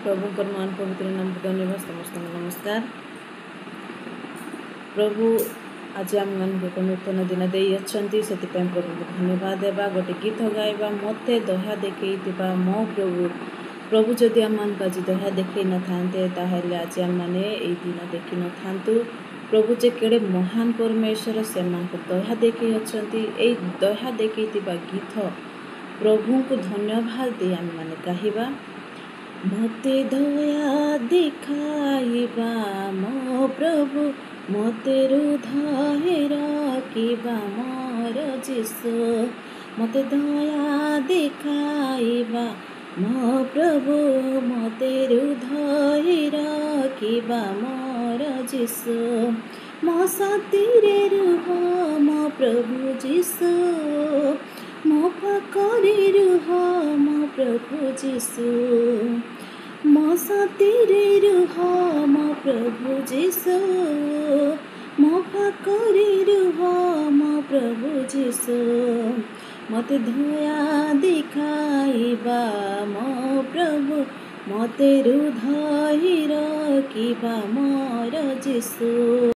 ପ୍ରଭୁଙ୍କର ମହାନ ପବିତ୍ର ନାମକୁ ଧନ୍ୟବାଦ। ସମସ୍ତଙ୍କୁ ନମସ୍କାର। ପ୍ରଭୁ ଆଜି ଆମମାନଙ୍କୁ ଏକ ନୂତନ ଦିନ ଦେଇଅଛନ୍ତି, ସେଥିପାଇଁ ପ୍ରଭୁଙ୍କୁ ଧନ୍ୟବାଦ ଦେବା। ଗୋଟେ ଗୀତ ଗାଇବା, ମୋତେ ଦୟା ଦେଖେଇଥିବା ମୋ ପ୍ରଭୁ। ପ୍ରଭୁ ଯଦି ଆମମାନଙ୍କୁ ଆଜି ଦୟା ଦେଖେଇ ନଥାନ୍ତେ, ତାହେଲେ ଆଜି ଆମମାନେ ଏଇ ଦିନ ଦେଖିନଥାନ୍ତୁ। ପ୍ରଭୁ ଯେ କେଡ଼େ ମହାନ ପରମେଶ୍ୱର, ସେମାନଙ୍କୁ ଦୟା ଦେଖେଇ ଅଛନ୍ତି। ଏଇ ଦୟା ଦେଖେଇଥିବା ଗୀତ ପ୍ରଭୁଙ୍କୁ ଧନ୍ୟବାଦ ଦେଇ ଆମେମାନେ ଗାଇବା। ମୋତେ ଦୟା ଦେଖାଇବା ମୋ ପ୍ରଭୁ, ମୋତେ ହୃଦୟ ରଖିବା ମୋର ଯୀଶୁ। ମୋତେ ଦୟା ଦେଖାଇବା ମୋ ପ୍ରଭୁ, ମୋତେ ହୃଦୟ ରଖିବା ମୋର ଯୀଶୁ। ମୋ ସାଥିରେ ରୁହ ମୋ ପ୍ରଭୁ ଯୀଶୁ, ମୋ ପାଖରେ ରୁହ ମୋ ପ୍ରଭୁ ଯୀଶୁ। ମୋ ସାଥିରେ ରୁହ ମୋ ପ୍ରଭୁ ଯୀଶୁ, ମୋ ପାଖରେ ରୁହ ମୋ ପ୍ରଭୁ ଯୀଶୁ। ମୋତେ ଦୟା ଦେଖାଇବା ମୋ ପ୍ରଭୁ, ମୋତେ ହୃଦୟ ରଖିବା ମୋର ଯୀଶୁ।